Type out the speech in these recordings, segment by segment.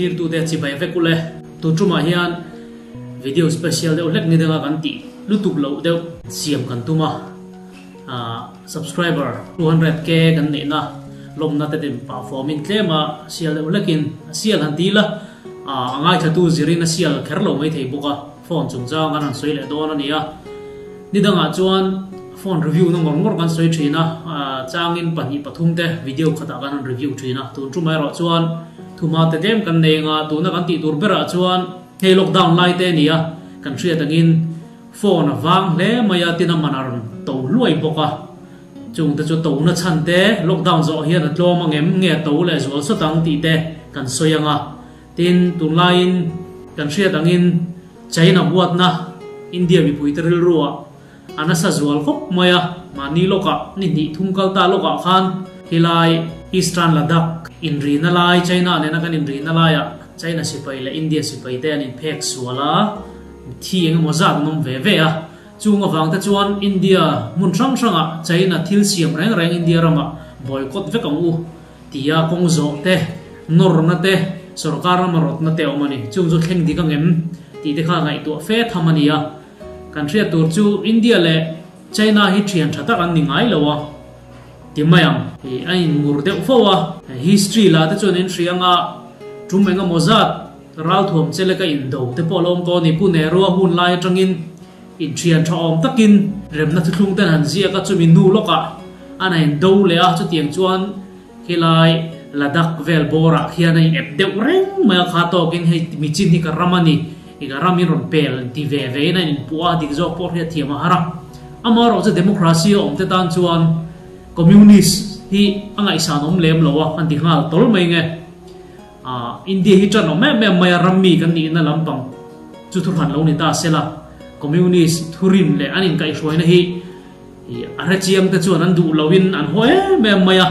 Thlirtute chibai vek ule. Tun tumah hian video special deuh hlek ni danga kan tih lutuk loh deuh siam kan tum a. Subscriber 200k kan neihna lawmna te din pah fawmin tlema sial deuh hlekin a sial han ti ila a ngaithlatu zirin a sial kher lo mai thei bawk a. Phone chungchang kan han sawi leh dawn a ni a, ni dangah chuan phone review na ngawr ngawr kan sawi thin a, changin pahnih pathum te video khatah kan han review thin a, tun tum erawh chuan thuma te tlem kan nei anga tuna kan tih tur berah chuan hei lockdown lai te a ni a, kan hriat angin phone a vang hle mai a tin a man a rawn to hluai bawk a, chung te chu to na chhan te lockdown zawh hian a tlawm angem nge a to leh zual sawt ang tih te kan sawi anga. Tin, tunlaiin kan hriat angin China huatna India mipuite rilruah a nasa zual khawp mai a, mahni lawkah ni hnih thum kal ta lawkah khan helai Eastern Ladakh inrina lai China nena kan inrina laiah China sipai leh India sipaite an inphek sual a, thi eng emaw zat an awm ve ve a. Chung avang te chuan India hmun hrang hrangah China thil siam reng reng India ramah boycott vek ang u. Tia kawng zawh te, nawrna te, sorkar rama rawtna te a awm a ni. Chung chu thleng dik angem tih te kha ngaihtuah fe tham a ni a. Kan hriat tur chu India leh China hi thian tha tak an ni ngai lo a ti mai ang. Hi a inmur deuh fo a. History lah te chuan in hria anga tum engemaw zat ralthuam che leka indo te pawh a lo awm tawh a ni. Pu Nehru-a hun lai atangin Inthian tha awm takin remna thuthlung ten han ziak a, chumi nu lawkah an a indo leh a, chutiang chuan khilai Ladakh vel bawrah khian a inep deuh reng mai a, kha tawkin hei michin hi ka ram a ni, i ka ram in rawn pel ti ve vein a inpuah a, dik zawk pawh hriat thiam a har a. Amaherawh chu democracy a awm te tan chuan communist hi a ngaihsan awm lem lo a, an ti nghal tawl mai nge. India hi tan awm em em mai a, rammi kan nihna lampang chu thuhran lo ni ta sela, Communist thurin leh an inkaihhruaina hi a hrechiang te chuan an duh loin an haw em em mai a,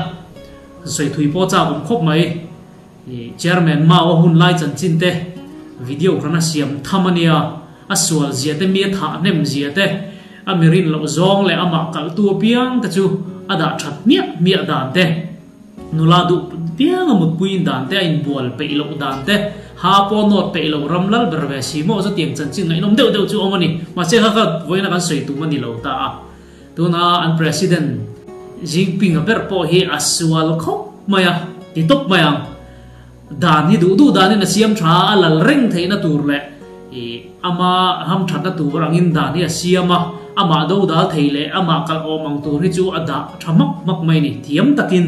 sawi thui pawh chak awm khawp mai. Chairman Mao a hun lai chanchin te video khan a siam tham a nia, a sual zia te mi a thah hnem zia te, a mirin loh zawng leh amah kalhtu apiang te chu a dah that hmiah hmiah dan te. Nula duh pianga mutpuiin dan te, a inbual peih loh dan te, ha pawh nawt peih loh ram lal ber ve si maw chutiang chanchin ngaihnawm deuh deuh chu awm a ni. Mahse kha kha vawiina kan sawi tum a ni lo ta a. Tuna an President Jinping-a ber pawh hi a sual khawp mai a, ti tawp mai ang. Dan hi duh duh danin a siam tha a, a lal reng theihna tur leh ama hamthatna tur angin dan hi a siam a, amah do dal thei leh amah kalh awm ang tur hi chu a dah tha hmak hmak mai a ni. Thiam takin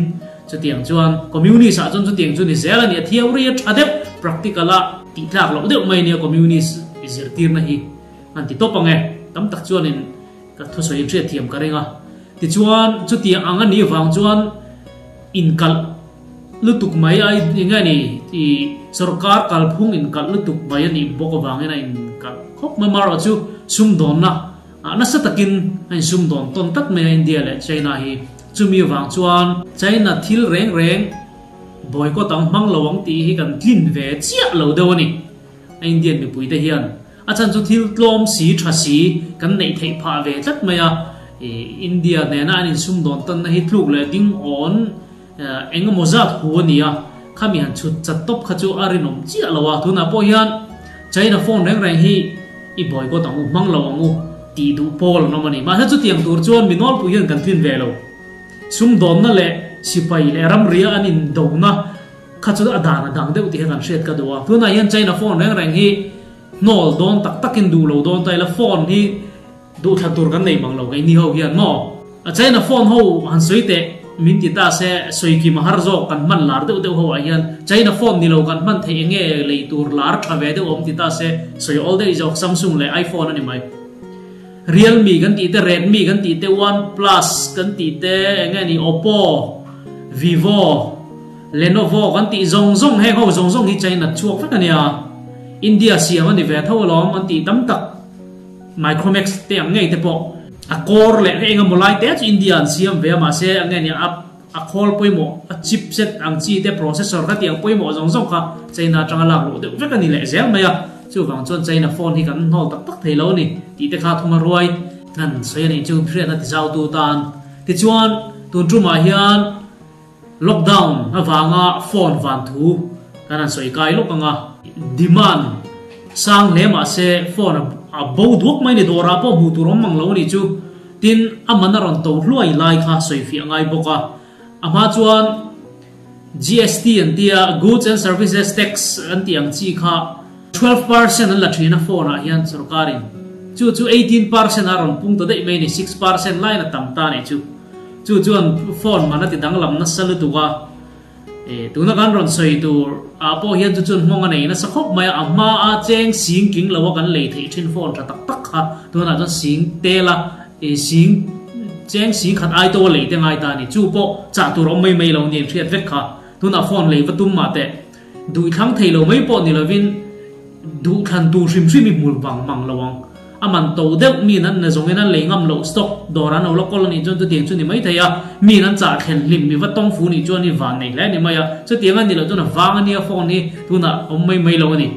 chutiang chuan Communist ah chuan chutiang chu ni zel a ni, a theory a tha deuh, practical a tih tlak loh deuh mai a nia Communist zirtirna hi an ti tawp ang e. Tam tak chuanin ka thusawi in hriatthiam ka ring a. Tichuan chutiang ang a nih vang chuan inkalh Lutuk mai a eng nge ni i sorkar kalphung inkalh lutuk mai a nih bawk avangin a inkalh khawp mai. Marawh chu sumdawnna ah nasa takin a insumdawn tawn tlat mai a India leh China hi. Chumi avang chuan China thil reng reng boycott ang hmang lo ang tih hi kan tlin ve chiah lo deuh a ni a Indian mipuite hian. A chhan chu thil tlawm si tha si kan neih theih phah ve tlat mai a. India nena an insumdawn tawnna hi tluk leh ding awn. Eng emaw zat hu a ni a, khami han chhut chat tawp kha chu a rinawm chiah lo a, tunah pawh hian China phone reng reng hi i boycott ang u, hmang lo ang u tih duh pawl an awm a ni. Mahse chutiang tur chuan mi nawlpui hian kan tlin ve lo. Sumdawnna leh sipai leh ramria an indona kha chu a dan a dang deuh tih kha kan hriat ka duh a. Tunah hian China phone reng reng hi hnawl dawn tak takin duh lo dawn ta ila phone hi Duhthla tur kan nei mang lo keini ho hian maw? A China phone ho han sawi teh min ti ta se sawi kim a har zawk kan hman lar deuh deuh ho ah hian China phone ni lo kan hman theih enge lei tur lar tha ve deuh awm ti ta se sawi awl daih zawk Samsung leh iPhone a ni mai. Realme kan tih te Redmi kan tih te OnePlus kan tih te enge ni Oppo, Vivo, Lenovo kan tih zawng zawng heng ho zawng zawng hi China chhuak vek a nia. India siam a ni ve tho alawm an tih tam tak. Micromax te ang ngei te pawh a core leh eng emaw lai te chu India an siam ve a mahse a nge nia a a khawl pawimawh a chipset ang chi te processor kha tiang pawimawh zawng zawng kha China atanga lak luh deuh vek a ni leh zel mai a chuvang chuan China phone hi kan hnawl tak tak thei lo a ni tih te kha thuma ruai an sawi a nih chu hriatna ti zau tu tan tichuan tun tumah hian Lockdown avanga phone van thu Kan han sawi kai lawk ang a, demand sang hle mah se phone a bo duak mai ni, dawrah pawh hmuh tur awm mang lo a nih chu. Tin, a man a rawn to hluai lai kha sawi fiah ngai bawk a. A hma chuan GST an tia, Goods and Services Tax an tih ang chi kha 12% an la thin a phone ah hian sorkarin chu chu 18% a rawn pung ta daih mai a ni, 6% laiin a tam ta a nih chu. Chu chuan phone man a ti danglam nasa lutuk a. Tuna kan rawn sawi tur ah pawh hian chu chuan hmawng a nei nasa khawp mai a, a hma a cheng sing tling lo a kan lei theih thin phone tha tak tak kha tunah chuan sing tel a sing cheng sing khat ai to a lei te ngai ta a ni. Chu pawh chah tur awm mai mai lo nia inhriat vek kha tunah phone lei va tum mah teh duh thlang thei lo mai pawh ni lovin Duh thlan tur hrim hrim i hmul vang mang lo ang. A man to deuh miin an na zawngin an lei ngam loh stock dawr an lo la kawl a nih chuan chutiang chu ni mai thei a, miin an chah thlen hlim i va tawng fu nih chuan i van nei hle a ni mai a, chutiang a ni loh chuan a vang a nia phone hi tunah awm mai mai lo a ni.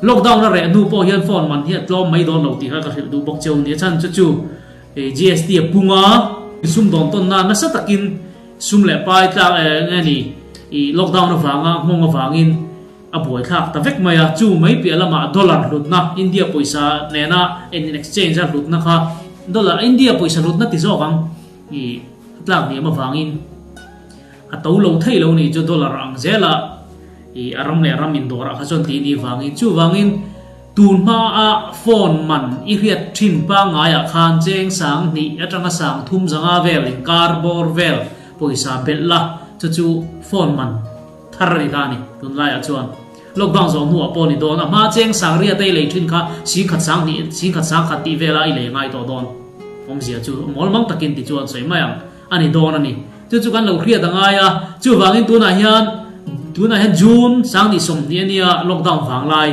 Lockdown a reh hnu pawh hian phone man hi a tlawm mai dawn lo tih kha ka hrilh duh bawk cheu ni a chhan chu chu GST a pung a, sumdawn tawnna nasa takin sum leh pai tlak nge ni i lockdown avanga nghawng avangin A buaithlak ta vek mai a, chu mai piah lamah dollar hlutna, India pawisa nena en in exchange a hlutna kha dollar, India pawisa hlutna ti zawk ang i tlak hniam avangin a to lo thei lo ni chu dollar ang zela i a ram leh ram indawrah kha chuan tih ni vangin chuvangin tun hmaa phone man i hriat thin pangaiah khan cheng sang hnih atanga sang thum zanga vel inkar bawr vel pawisa belh la chu chu phone man Thar a ni ta a ni. Tunlaiah chuan lockdown zawh hnuah pawh a ni dawn. A hma cheng sangria te i lei thin kha singkhat sanghnih, singkhat sangkhat tih vela i lei ngai tawh dawn. Awmzia chu mawl mang takin ti chuan sawi mai ang a ni dawn a ni. Chu chu kan lo hriat a ngai a. Chuvangin tunah hian tunah hian June sanghnih 20 a nia lockdown vang lai.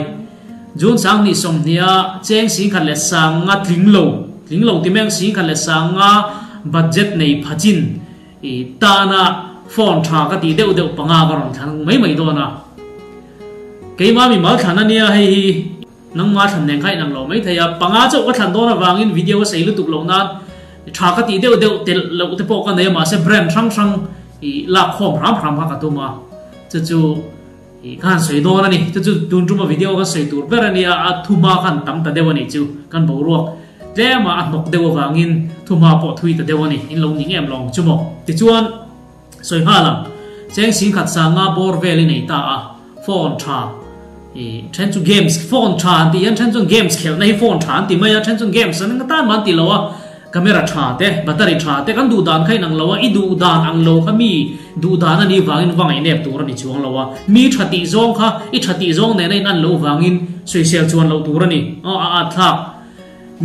June sanghnih 20 a cheng singkhat leh sanga tling lo, tling lo ti mai ang singkhat leh sanga budget nei phachin I tana phone tha ka tih deuh deuh panga ka rawn thlan mai mai dawn a. Keimah mi mal thlan a nia hei hi nangma thlan nen kha inang lo mai thei a, panga chauh ka thlan dawn avangin video ka sei lutuk loh nan tha ka tih deuh deuh telh loh te pawh ka nei a mahse brand hrang hrang i lak khawm hram hram kha ka tum a, chu chu i ka han sawi dawn a ni. Chu chu tun tuma video kan sawi tur ber a nia a thuma khan tam ta deuh a nih chu kan boruak. Tlema a hnawk deuh avangin thuma pawh thui ta deuh a ni, in lo ni ngem lo ang chu maw? Tichuan, sawi nghal ang, cheng singkhat sanga bawr vel i nei ta a, phone tha i then chu games phone tha an tih hian then chuan games khelhna hi phone tha an ti mai a, then chuan games an eng tan mah an ti lo a, camera tha te, battery tha te kan duh dan kha inang lo a, i duh dan ang lo kha mi duh dan a nih vangin va ngaihnep tur a ni chuang lo a, mi tha tih zawng kha i tha tih zawng nena in an loh vangin sawisel chuan loh tur a ni, aw a at thlak.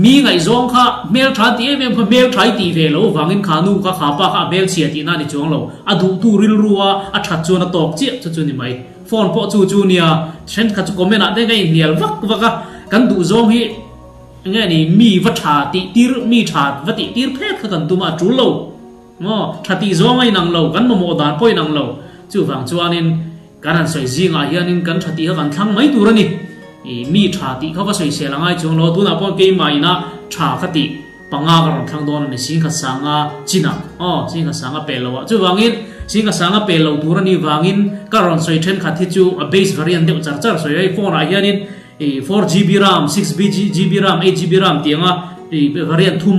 Mi ngaihzawng kha hmeltha an ti em em kha hmeltha i tih ve lo vangin kha nu kha kha pa kha a hmelchhia tihna a ni chuang lo. A duhtu rilru a a that chuan a tawk chiah chu chu ni mai. Phone pawh chu chu nia thenkhat chu comment ah te ka inhnial vak vak a, kan duhzawng hi enge ni mi va tha tih tir mi tha va tih tir phet kha kan tum a a tul lo. Maw tha tih zawng a inang lo, kan mamawh dan pawh a inang lo. Chuvang chuanin. Kan han sawi zingah hianin kan tha tih kha kan thlang mai tur a ni. I mi tha tih kha va sawi sel a ngai chuang lo. Tunah pawh keimah ina tha ka tih panga ka rawn thlang dawn a ni. Singkhat sanga chinah aw singkhat sanga pel loah. Chuvangin singkhat sanga pel lo tur a nih vangin ka rawn sawi thenkhat hi chu a base variant deuh char char sawi a. Hei phone ah hianin i 4GB ram, 6GB ram, 8GB ram tih anga i variant thum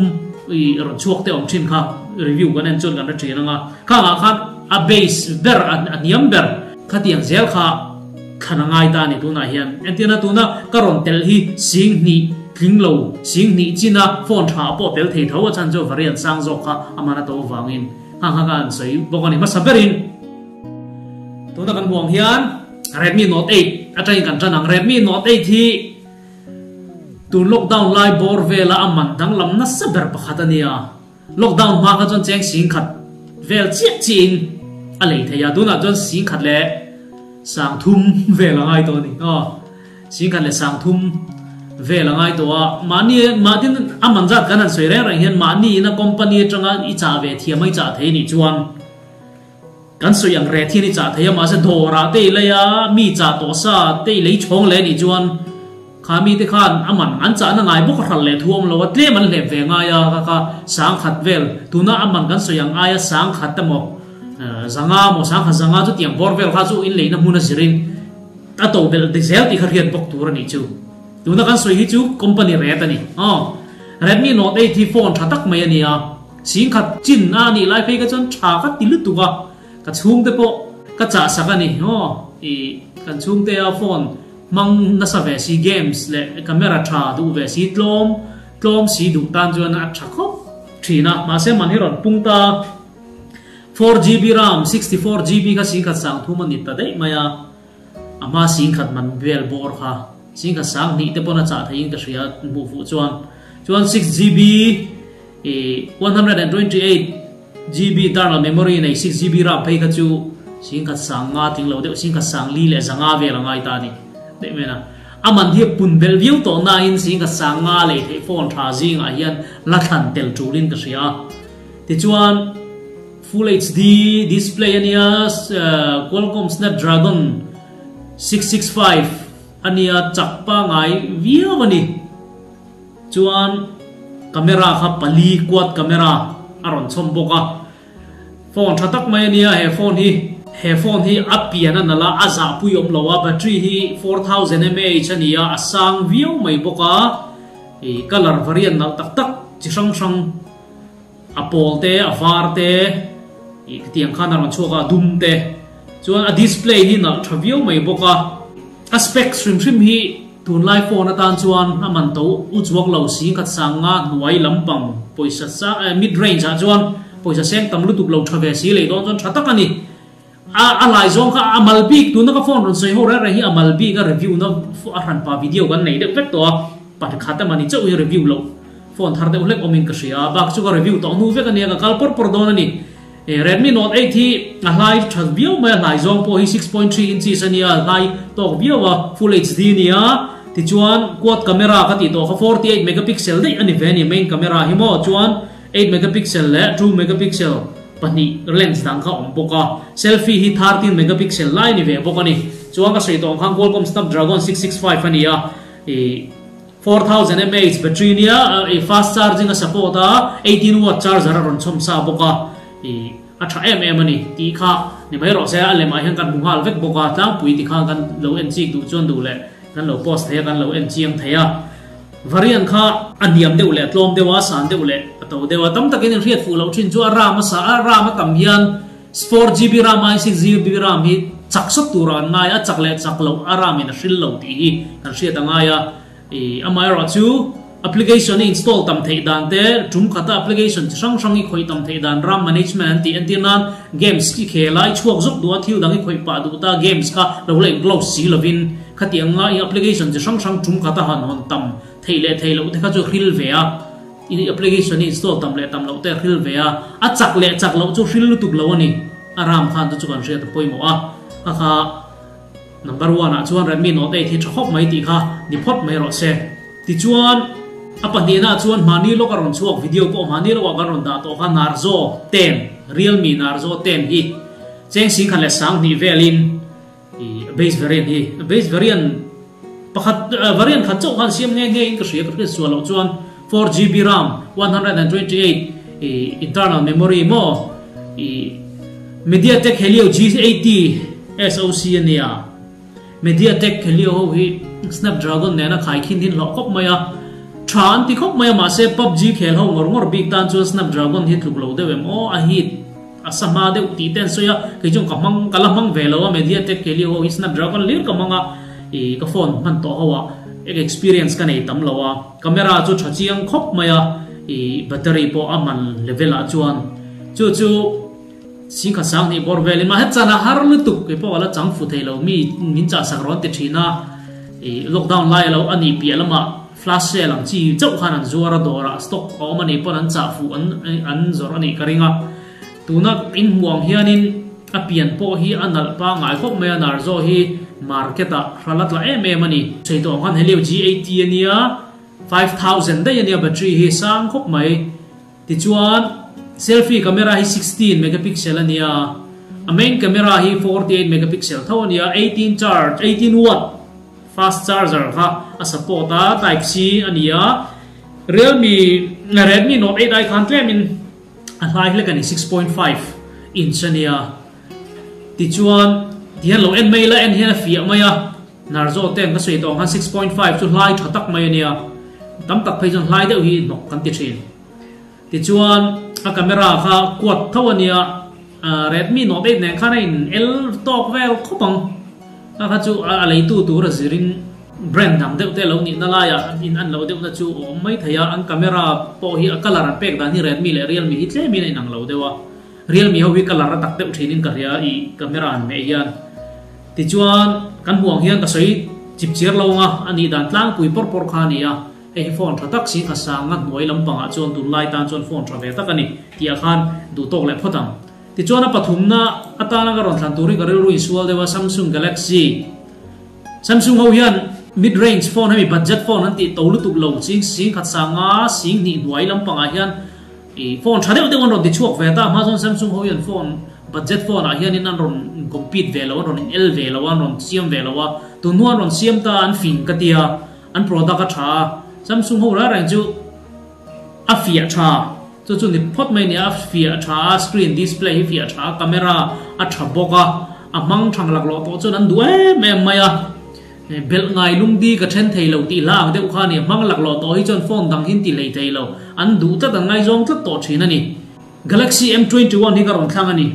i rawn chhuak te awm thin kha review kan en chuan kan hre thin anga. Khangah khan a base ber a hniam ber khatiang zel kha thlan a ngai ta a ni tunah hian. Entirna tuna ka rawn telh hi sing hnih tling lo, sing hnih china phone tha pawh tel thei tho a chhan chu variant sang zawk kha a man a to avangin nghang kha ka han sawi bawk a ni. Hmasa berin tuna kan hmuh ang hian Redmi Note 8 atangin kan tan ang. Redmi Note 8 hi tun lockdown lai bawr vela a man danglam nasa ber pakhat a nia. Lockdown hma kha chuan cheng singkhat vel chiah chiahin a lei thei a, tunah chuan singkhat leh sangthum vel a ngai tawh a ni. Aw, singkhat leh sangthum vel a ngai tawh a, mahni mahtin a man zat kan han sawi reng reng hian mahni ina company atanga i chah ve thiam a i chah thei nih chuan kan sawi ang reh thian i chah thei a, mahse dawrah te i lei a, mi chah tawh sa te i lei chhawng leh nih chuan Kha mite khan a man an chahna ngai bawk a hralh leh thu awm lo a, tlem an hlep ve ngai a, ka kha sangkhat vel, tuna a man kan sawi ang aia sangkhat emaw zanga maw sangkhat zanga chutiang bawr vel kha chu inleina hmun a zirin A to belh zel tih kha hriat bawk tur a nih chu. Tuna kan sawi hi chu company rate a ni. Aw. Redmi Note 8 hi phone tha tak mai a ni a. Singkhat chin a nih lai phei kha chuan tha ka ti lutuk a. Ka chhungte pawh ka chah sak a ni. Aw. Ih kan chhungte a phone hmang nasa ve si games leh camera tha duh ve si tlawm tlawm si duh tan chuan a tha khawp thin a. Mahse man hi rawn pung ta. 4GB RAM 64GB kha singkhat sang thum a ni ta daih mai a. A hma singkhat man vel bawr kha singkhat sang hnih te pawn a chah theihin ka hria hmuh fuh chuan. Chuan 6GB ih 128GB internal memory nei 6GB RAM phei kha chu singkhat sang nga tling lo deuh singkhat sang li leh zanga vel a ngai ta a ni daih mai a. A man hi a pun belh viau tawh nain singkhat sang nga lei theih phone tha zingah hian la thlan tel tulin ka hria a. Tichuan Full HD display a nia, Qualcomm Snapdragon 665 a nia, chak pangai viau a ni. Chuan camera kha pali quad camera a rawn chhawm bawk a. Phone tha tak mai a nia he phone hi. He phone hi a pian a nalh a, a zahpui awm lo a, battery hi 4000 mAh a ni a, a sang viau mai bawk a. Ih colour variant nalh tak tak chi hrang hrang. A pawl te, a var te, ih khitiang khan a rawn chhuak a, a dum te. Chuan a display hi nalh tha viau mai bawk a. A specs hrim hrim hi tunlai phone atan chuan a man to u chuak lo si khat sang nga hnuai lampang pawisa sa mid range ah chuan pawisa seng tam lutuk lo tha ve si lei dawn chuan tha tak a ni. A a lai zawng kha a mal bik tuna ka phone rawn sawi ho reng reng hi a mal bik a review na a hranpa video kan nei deuh vek tawh a, pakhat emaw ni chauh hi review loh phone thar deuh hlek awmin ka hria a, bak chu ka review tawh hnu vek a nia ka kal pawr pawr dawn a ni. Redmi Note 8 hi a hlai that viau mai a, hlai zawng pawh hi 6.3 inches a nia, a hlai tawk viau a, full HD a nia, tichuan quad camera ka tih tawh kha 48 megapixel daih a ni ve a ni main camera hi maw, chuan 8 megapixel leh 2 megapixel pahnih lens dang kha awm bawk a, selfie hi 13 megapixel lai a ni ve bawk a ni. Chuan ka sawi tawh ang khan Qualcomm Snapdragon 665 a ni a, ih 4000 mAh battery nia, ih fast charging a support a, 18 watt charger a rawn chhawm sa bawk a, ih a tha em em a ni tih kha ni mai rawh se, a lemah hian kan hmu nghal vek bawk a, tlangpui ti khan kan lo en chik duh chuan duh leh kan lo post thei a, kan lo en chiang thei a. Variant kha a hniam deuh leh a tlawm deuh a, san deuh leh a to deuh a. Tam takin in hriat fuh loh thin chu a RAM a sa a, RAM a tam hian 4GB RAM aiin 6GB RAM hi chak sawt turah an ngai a, chak leh chak loh a RAM in a hril lo tih hi kan hriat a ngai a. Ih amaherawh chu application i install tam theih dan te, tum khata application chi hrang hrang i khawih tam theih dan RAM management an tih entir nan games i khel a, i chhuak zawk duh a, thil dang i khawih pah duh ta games kha lo la in close si lovin Khatiang nga i application chi hrang hrang tum khat a han hawn tam theih leh theih loh te kha chu hril ve a, i application i install tam leh tam loh te a hril ve a, a chak leh chak loh chu hril lutuk lo a ni. A ram khan chu chu kan hriat a pawimawh a, kha kha number one ah chuan Redmi Note 8 hi tha khawp mai tih kha ni phawt mai rawh se. Tichuan a pahnihna ah chuan hmahni lawk a rawn chhuak video pawh hmahni lawkah kan rawn dah tawh kha Narzo 10, Realme Narzo 10 hi cheng singkhat leh sanghnih velin I base variant hi base variant pakhat variant khat chauh khan siam nghe nghe in ka hria ka hriat sual loh chuan 4GB RAM 128 i internal memory maw i MediaTek Helio G80 SoC ania MediaTek Helio ho hi Snapdragon nena khai khin hin hlawh khawp mai a tha an ti khawp mai a mahse PUBG khel ho ngawr ngawr bik tan chuan Snapdragon hi tluk lo deuh em aw a heat A sa hma deuh tih te an sawi a, kei chuan ka hmang, ka la hmang ve lo a, MediaTek Helio ho hi Snapdragon hlir ka hmang a, ih ka phone hman tawh ho ah ek experience ka nei tam lo a, camera chu tha chiang khawp mai a, ih battery pawh a man level ah chuan chu chu singkhat sang hnih bawr velin mahse chan a har lutuk kei pawh ka la chang fu thei lo, mi min chah sak rawn ti thin a, ih lockdown lai a lo a nih piah lamah. Flash sale ang chi chauh khan an zuar a, dawrah stock a awm a nih pawn an chah fuh an an zawrh a nih ka ring a. Tuna in hmuh ang hianin a pian pawh hi a nalh pangngai khawp mai a, Narzo hi market ah hral a tla em em a ni. Sawi tawh ang khan Helio G80 a nia, 5000 daih a nia battery hi sang khawp mai. Tichuan selfie camera hi 16 megapixel a nia, a main camera hi 48 megapixel tho a nia, 18 charge, 18 watt. Fast charger kha a support a, type C a ni a, Realme Redmi Note 8 ai khan tlemin a hlai hlek a ni, 6.5 inch a nia. Tichuan tihian lo en mai ila en hian a fiah mai a. Narzo ten ka sawi tawh ang khan 6.5 chu hlai tha tak mai a nia. Tam tak phei chuan hlai deuh hi hnawk kan ti thin. Tichuan a camera kha quad tho a nia, Redmi Note 8 nen khan a in el tawk vel khawp ang. Kha kha chu a leitu tur a zirin brand dang deuh te lo nihna laiah in an loh deuhna chu a awm mai thei a. An camera pawh hi a colour an pek dan hi Redmi leh Realme hi tlemin a inang lo deuh a. Realme ho hi colour a tak deuh thinin ka hria i camera an hmeh hian. Tichuan kan hmuh ang hian ka sawi chip chiar lo ang a, a nih dan tlangpui pawr pawr kha a ni a. Hei hi phone tha tak si kha sanga hnuai lampangah chuan tunlai tan chuan phone tha ve tak a ni tih ah khan duh tawk leh phawt ang. Tichuan a pathumna atana ka rawn thlan tur hi ka rilru insual deuh a, Samsung Galaxy. Samsung ho hian mid range phone hemi budget phone an tih to lutuk lo ching sing khat sanga sing hnih hnuai lampangah hian i phone tha deuh deuh an rawn ti chhuak ve ta. Hma chuan Samsung ho hian phone budget phone ah hianin an rawn compete ve lo, an rawn in el ve lo a, an rawn siam ve lo a, tun hnu an rawn siam ta an fing ka tia. An product a tha a, Samsung ho reng reng chu a fiah tha, chu chu ni phawt mai a ni a, a fiah tha a, screen display hi fiah tha a, camera a tha bawk a, a hmang thang laklawh pawh chuan an duh em em mai a, belh ngai lungdi ka then thei lo tih hla ang deuh kha a ni, a hmang laklawh tawh hi chuan phone dang hi an ti hlei thei lo, an duh tlat, an ngaizawng tlat tawh thin a ni. Galaxy M21 hi ka rawn thlang a ni.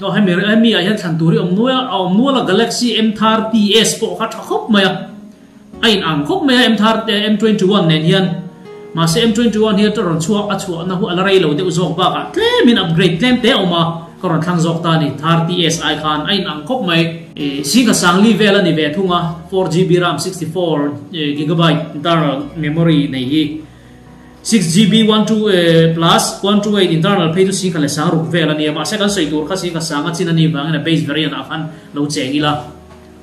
Aw hemi hemi ah hian thlan tur hi a awm nual a, a awm nual a, Galaxy M30s pawh kha tha khawp mai a. A in ang khawp mai a M thar te M21 nen hian. Mahse M21 hi a rawn chhuak a chhuahna hu a la rei lo deuh zawk bakah tlemin upgrade tlem te a awm a, ka rawn thlang zawk ta a ni. 30S ai khan a in ang khawp mai. Singha Sangli vel a ni ve thung a, 4GB ram 64GB internal memory nei hi. 6GB 128 plus 128 internal phei chu singha leh sang ruk vel a nia. Mahse kan sawi tur kha singha sanga chin a nih vangin a base variant ah khan lo cheng ila.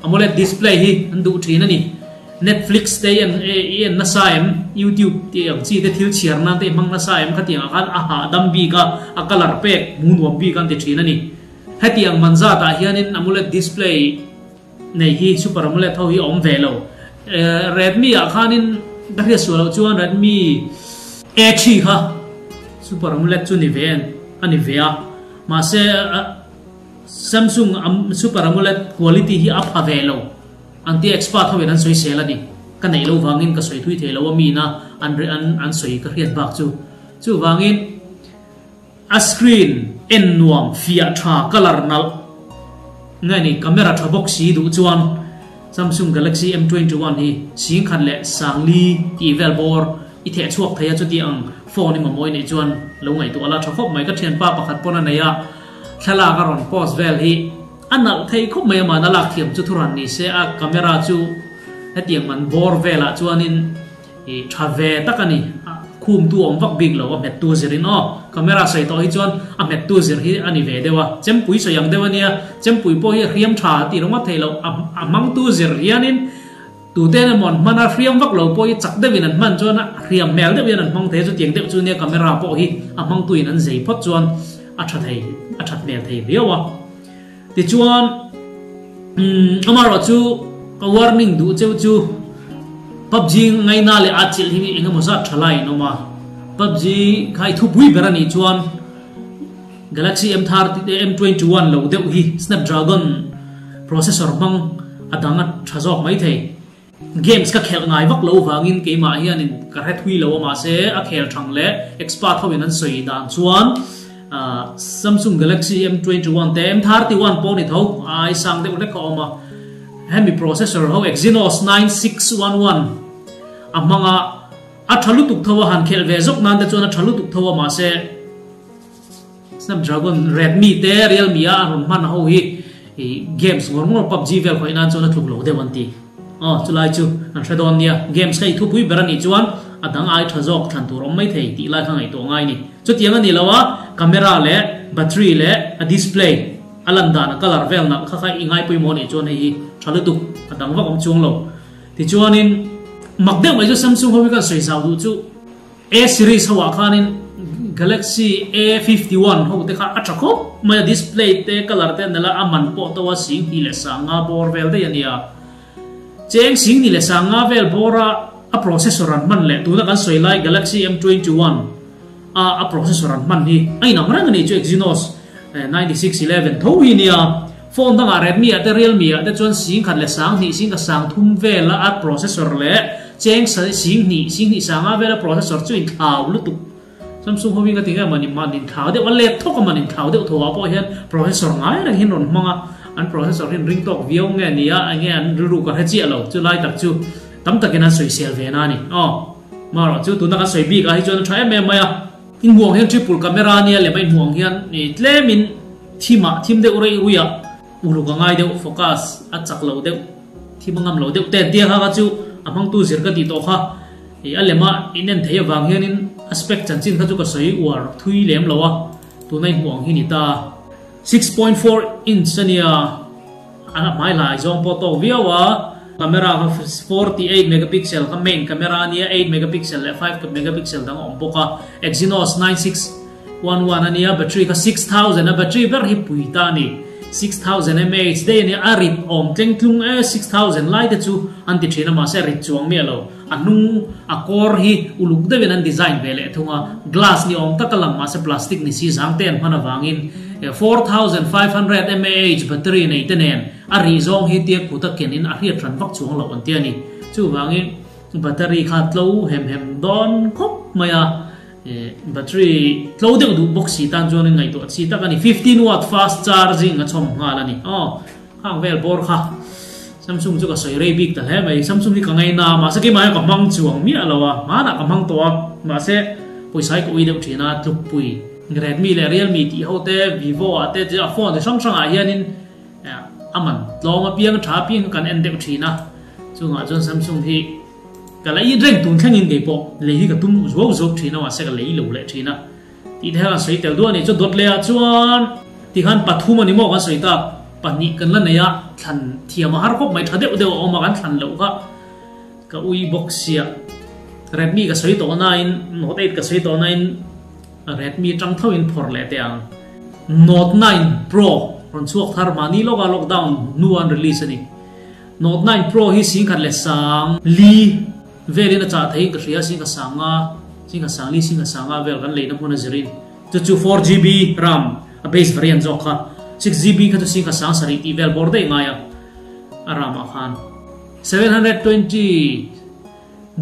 AMOLED display hi an duh thin a ni. Netflix te i en i en nasa em? YouTube tih ang chi te thil chhiar nan te i hmang nasa em? Khatiang ah khan a hahdam bik a, a colour pek hmu nuam bik an ti thin a ni. Hetiang man zat ah hianin AMOLED display nei hi Super AMOLED ho hi a awm ve lo. Redmi ah khanin ka hriat sual loh chuan Redmi A3 kha Super AMOLED chu ni ve a ni ve a. Mahse Samsung Super AMOLED quality hi a pha ve lo an tia expert ho in an sawi sel a ni. Ka neih lo vangin ka sawi thui thei lo a mi na an an sawi ka hriat bak chu. Chuvangin a screen en nuam fiah tha colour nalh nge ni camera tha bawk si duh chuan Samsung Galaxy M21 hi singkhat leh sangli tih vel bawr i theh chhuak thei a chuti ang phone i mamawh i neih chuan lo ngaihtuah la tha khawp mai. Ka thianpa pakhat pawn a nei a. Thlalak a rawn post vel hi a nalh thei khawp mai a, mahna lak thiam chu thuran ni se a camera chu hetiang man bawr velah chuanin ih tha ve tak a ni, khum tu awm vak bik lo a hmet tu zirin aw camera sawi tawh hi chuan a hmet tu zir hi a ni ve deuh a, chempui sawi ang deuh a nia, chempui pawh hi a hriam tha tih ringawt theih loh a hmang tu zir hianin tute emaw an hman a hriam vak lo pawh hi chak deuhin an hman chuan a hriam hmel deuh hian an hmang thei a, chutiang deuh chu nia camera pawh hi a hmangtuin an zei phawt chuan. A tha thei, a that hmel thei viau a. Tichuan, umm, amaherawh chu ka warning duh cheu chu PUBG ngaina leh a chilh hi eng emaw zat tha lai in awm a. PUBG kha i thupui ber a nih chuan Galaxy M30, M21 lo deuh hi Snapdragon processor hmang a dang a tha zawk mai thei. Games ka khelh ngai vak lo vangin keimah hianin ka hre thui lo a mahse a khel thang leh expert ho in an sawi dan chuan Samsung Galaxy M21 te M31 pawh ni tho a ai sang deuh hlek a awm a hemi processor ho Exynos 9611 a hmang a a tha lutuk tho a han khelh ve zawk nan te chuan a tha lutuk tho a mahse Snapdragon Redmi te Realme a rawn hman ho hi games ngawr ngawr PUBG vel khawih nan chuan a tluk lo deuh an ti. Aw chulai chu an hre dawn nia. Games kha i thupui ber a nih chuan a dang ai tha zawk thlan tur awm mai thei tih lai kha ngaihtuah ngai ni. Chutiang a ni lo a, camera leh battery leh a display a lan dan a colour vel nalh kha kha i ngai pawimawh a nih chuan hei hi tha lutuk a dang vak awm chuang lo. Tichuanin mak deuh mai chu Samsung ho hi kan sawi zau duh chu. A series ho ah khanin Galaxy A51 ho te kha a tha khawp mai a, display te colour te nala a man pawh to a sing hnih leh sang nga bawr vel daih a nia. Cheng sing hnih leh sang nga vel bawr a a processor an hman leh tuna kan sawi lai Galaxy M21 a a processor an hman hi a inang reng a ni chu Exynos 9611 tho hi nia. Phone dangah Redmi ah te Realme ah te chuan 10,000 leh 2000, 10,300 vela a processor leh cheng 2000, 20,500 vela processor chu inthlau lutuk. Samsung ho hi nga tinge mani man inthlau deuh a let thawk a man inthlau deuh tho ah pawh hian processor ngai reng hian rawn hmang a, an processor hi an ring tawk viau nge nia enge an rilru ka hre chiah lo chu lai tak chu tam takin an sawisel ve na a ni. Aw marawh chu tuna kan sawi bik ah hi chuan a tha em em mai a. Inhmuh ang hian triple camera nia lem a inhmuh ang hian tlemin thim ah thim deuh rei rui ah uluk a ngai deuh focus a chak lo deuh thim a ngam lo deuh te an tia kha kha chu a hmangtu zir ka tih tawh kha. Ih a lema in en theih avang hianin a spec chanchin kha chu ka sawi uar thui lem lo a, tuna i hmuh ang hi ni ta. 6.4 inch a nia, a hmai hlai zawng pawh tawk viau a, camera kha 48 megapixel kha main camera a nia, 8 megapixel leh 5 megapixel dang a awm bawk a, Exynos 9611 a nia, battery kha 6000 a, battery ber hi pui ta a ni, 6000 mAh daih a nia, a rit awm tleng tlung e, 6000 lai te chu an ti thin a, mahse a rit chuang miah lo. A hnung a kawr hi uluk deuhin an design ve leh thung a, glass ni awm taka lang mahse plastic ni si zang te an hman avangin 4500 mAh battery nei te nen a rih zawng hi tia kut a ken in a hriat hran vak chuang loh an ti a ni. Chuvangin battery kha tlo hem hem dawn khawp mai a, battery tlo deuh duh bawk si tan chuan ngaihtuah chi tak a ni. 15 watt fast charging a chhawm nghal a ni. Aw. Khang vel bawr kha Samsung chu ka sawi rei bik ta hle mai. Samsung hi ka ngaina a, mahse keimah hian ka hmang chuang miah lo a, hmanah ka hmang tawh a, mahse pawisa hi ka ui deuh thin a, tlukpui Redmi leh Realme tih ho te, Vivo ah te a phone chi hrang hrangah hianin a man tlawm apiang tha apiang kha kan en deuh thin a, chungah chuan Samsung hi ka la it reng tun thlengin keipawh lei hi ka tum zuau zuau thin a, mahse ka lei lo leh thin a. Tih te khan sawi tel duah a nih chu dawt leh ah chuan tikhan pathum a ni maw kan sawi tak pahnih kan la nei a thlan thiam a har khawp mai tha deuh deuh a awm a kan thlan loh kha ka ui bawk sia Redmi ka sawi tawh nain Note 8 ka sawi tawh nain Redmi tang tho in phawrh leh teh ang Note 9 Pro rawn chhuak thar mahni lawka lockdown hnu an release a ni Note 9 Pro hi 10,000 leh sang li Velin a chah theiin ka hria, Singha Sanga, Singha Sangli, Singha Sanga vel kan leina hmun a zirin. Chu chu 4GB RAM a base variant zawk kha, 6GB kha chu Singha Sang sarih tih vel bawr daih ngai a, a RAM ah khan 720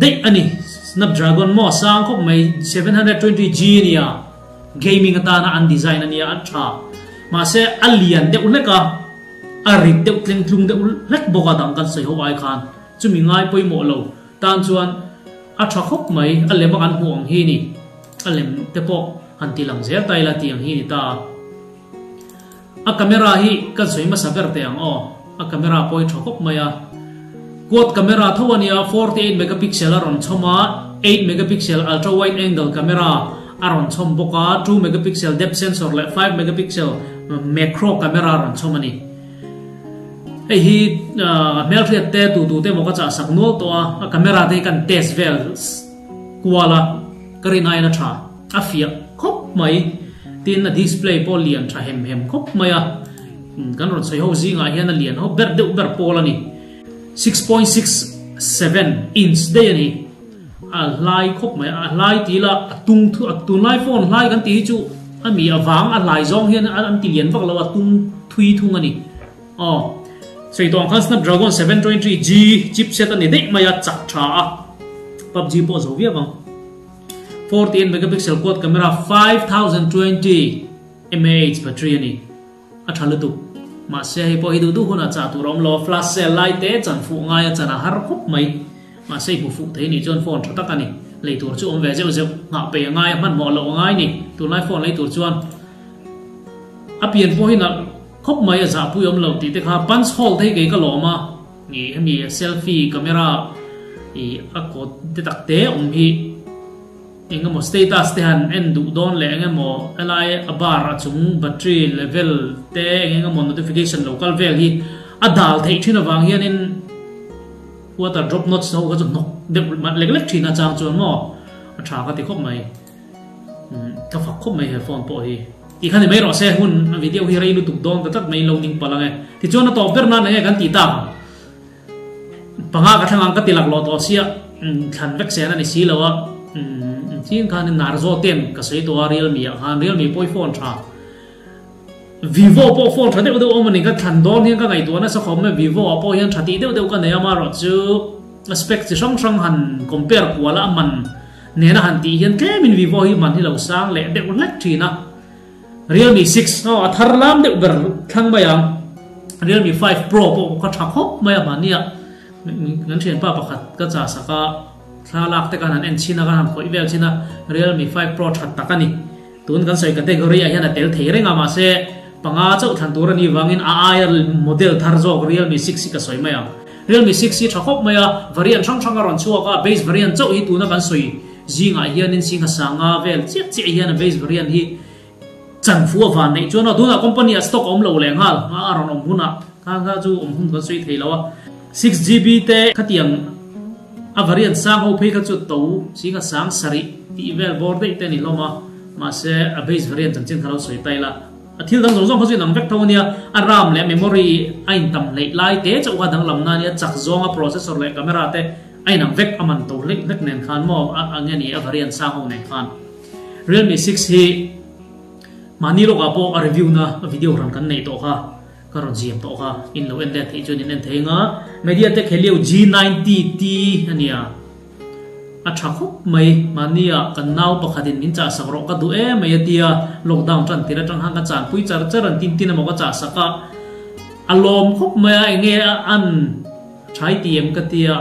daih a ni. Snapdragon maw sang khawp mai 720G a nia, gaming atana an design a nia a tha. Mahse a lian deuh hlek a, a rit deuh tleng tlung deuh hlek bawk a dang kan sawi ho ai khan. Chumi ngai pawimawh lo tan chuan a tha khawp mai, a lem a kan hmuh ang hi ni, a lem te pawh han ti lang zel ta ila tih ang hi ni ta. A camera hi kan sawi hmasa ber teh ang aw, a camera pawh hi tha khawp mai a, quad camera tho a nia, 48 megapixel a rawn chhawm a, 8 megapixel ultra wide angle camera a rawn chhawm bawk a, 2 megapixel depth sensor leh 5 megapixel macro camera a rawn chhawm a ni. Hei hi hmelhriat te tu tu te emaw ka chah sak nual tawh a, a camera te hi kan test vel kual a, ka rin aiin a tha, a fiah khawp mai, tin a display pawh lian tha hem hem khawp mai a, kan rawn sawi ho zingah hian a lian ho ber deuh ber pawl a ni, 6.67 inch daih a ni, a hlai khawp mai, a hlai ti ila a tung thu a tunlai phone hlai kan tih hi chu a mi avang a hlai zawng hian an ti lian vak lo a tung thui thung a ni. Aw, sawi tawh ang khan Snapdragon 720G chipset a ni daih mai a, chak tha a, PUBG pawh zo viau ang. 48 megapixel quad camera 5020 mAh battery a ni, a tha lutuk. Mahse hei pawh hi duh duh hunah chah tur a awm lo a, flash sale lai te chan fuh ngai a chan a har khawp mai. Mahse i hmu fuh thei nih chuan phone tha tak a ni. Lei tur chu awm ve zeuh zeuh, nghah pei a ngai a, hmanhmawh loh a ngai ni. Tunlai phone lei tur chuan a pian pawh hi nalh. Khawp mai a zahpui awm lo tih te kha punch hole te hi kei ka lawm a, ih hemi selfie camera ih a kawt te tak te awm hi eng emaw status te han en duh dawn leh eng emaw helai a bar a chung battery level te eng eng emaw notification lo kal vel hi a dal theih thin avang hianin water drop notch ho kha chu hnawk deuh lek lek thin a chang chuan maw a tha ka ti khawp mai. Ka fak khawp mai he phone pawh hi. Tih kha ni mai rawh se, hun a video hi rei lutuk dawn ta tlat mai in lo ning palh ang e. Tichuan a tawp ber nan enge kan tih tak ang. Panga ka thlang ang ka ti lak lawh tawh sia, thlan vek sen a ni si lo a. Chin khan Narzo ten ka sawi tawh a Realme ah khan, Realme pawh hi phone tha. Vivo pawh phone tha deuh deuh awm a ni, ka thlan dawn hian ka ngaihtuah nasa khawp mai, Vivo ah pawh hian tha tih deuh deuh ka nei a, amaherawhchu a spec chi hrang hrang han compare kual a, a man nena han tih hian tlemin Vivo hi man hi lo sang leh deuh hlek thin a. Realme 6 aw a thar lam deuh ber thlang mai ang, Realme 5 Pro pawh ka tha khawp mai a mahnia kan thianpa pakhat ka chah sak a, thlalak te khan han en chhin a, kan han khawih vel chhin a, Realme 5 Pro that tak a ni. Tun kan sawi category ah hian a tel thei reng a, mahse panga chauh thlan tur a nih vangin a aia model thar zawk Realme 6 hi ka sawi mai ang. Realme 6 hi tha khawp mai a, variant hrang hrang a rawn chhuak a, base variant chauh hi tuna kan sawi zingah hianin Singha Sanga vel chiah chiah hian a base variant hi chan fu a van neih chuan aw tunah company ah stock a awm lo leh nghal a rawn awm hunah kha kha chu awm hun kan sawi thei lo a. 6GB te khatiang A variant sang ho phei kha chu to Singha sang sarih tih vel bawr daih te a ni hlawm a, mahse a base variant chanchin kha lo sawi ta ila. A thil dang zawng zawng kha chu inang vek tho a nia, a ram leh memory a intam hleih lai te chauh kha danglam na a nia, chak zawnga processor leh camera te a inang vek a man to hlek hlek nen khan maw a nge ni a variant sang ho nen khan. Realme 6 hi mahni lawkah pawh a review na video hran kan neih tawh kha. Ka rawn ziam tawh kha, in lo en let theih chuan in en thei anga, MediaTek Helio G90 T a nia, a tha khawp mai, mahnia kan nau pakhatin min chahsak rawh ka duh em mai a tia, lockdown tan tir atang khan ka chanpui char char an tin tin emaw ka chahsak a, a lawm khawp mai a, enge a an thai ti em ka tia,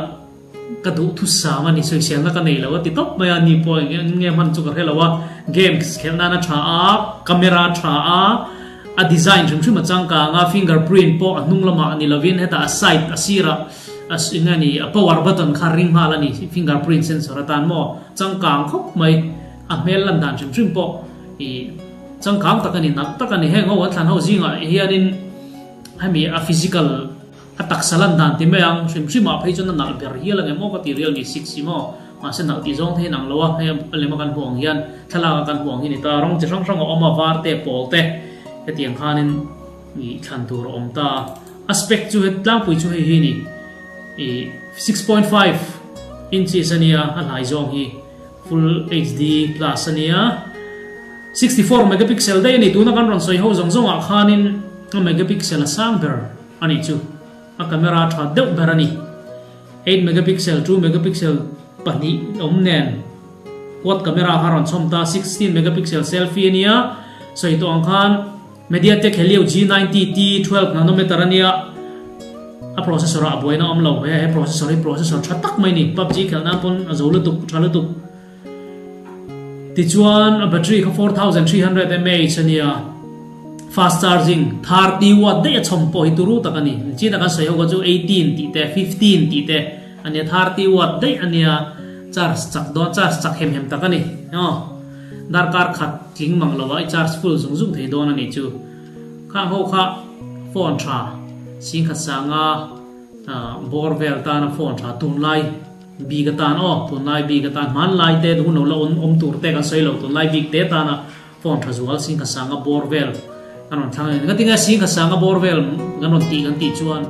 ka duh thusam a ni, sawiselna ka nei lo a ti tawp mai a, ni pawh eng nge hman chu ka hre lo a, games khelh nan a tha a, camera a tha a, a design hrim hrim a changkang a, finger print pawh a hnung lamah ni lovin hetah a side a sirah a eng nge ni a power button kha ring nghal a ni, finger print sensor atan maw changkang khawp mai, a hmel lan dan hrim hrim pawh ih changkang tak a ni, nalh tak a ni, heng ho an thlan ho zingah hianin hemi a physical. A taksa lan dan ti mai ang, hrim hrim ah phei chuan a nalh ber hial ang em aw ka ti Realme 6 hi maw, mahse nalh tih zawng thei in ang lo a, hei a lem a kan hmuh ang hian thlalak a kan hmuh ang hi ni ta, rawng chi hrang hrang a awm a, var te, pawl te hetiang khanin ih thlan tur a awm ta a, a spec chu he tlangpui chu hei hi ni ih 6.5 inches a nia a hlai zawng hi full HD plus a nia, 64 megapixel daih a ni, tuna kan rawn sawi ho zawng zawng ah khanin a megapixel a sang ber. A nih chu, a camera tha deuh ber a ni. 8 megapixel, 2 megapixel pahnih awm nen quad camera kha rawn chhawm ta, 16 megapixel selfie a nia, sawi tawh ang khan MediaTek Helio G90 T 12 nanometer a nia, a processor ah a buaina awm lo, he he processor hi processor tha tak mai a ni, PUBG khelh nan pawn a zo lutuk, tha lutuk. Tichuan a battery kha 4300 mAh a nia, fast charging 30 watt daih a chhawm pawh hi turu tak a ni. China kan sawi ho kha chu 18 tih te, 15 tih te a nia, 30 watt daih a nia, charge chak dawn, charge chak hem hem tak a ni. Aw, darkar khat tling mang lo ah i charge full zung zung thei dawn a nih chu. Khang ho kha phone tha, singkhat sanga bawr vel tana phone tha tunlai. Bik atan aw, tunlai bik atan hmanlai te hun lo la awm tur te kan sawi lo, tunlai bik te tana phone tha zual Singha Sanga bawr vel kan rawn thlang a ni. Ngatinge Singha Sanga bawr vel kan rawn tih kan tih chuan.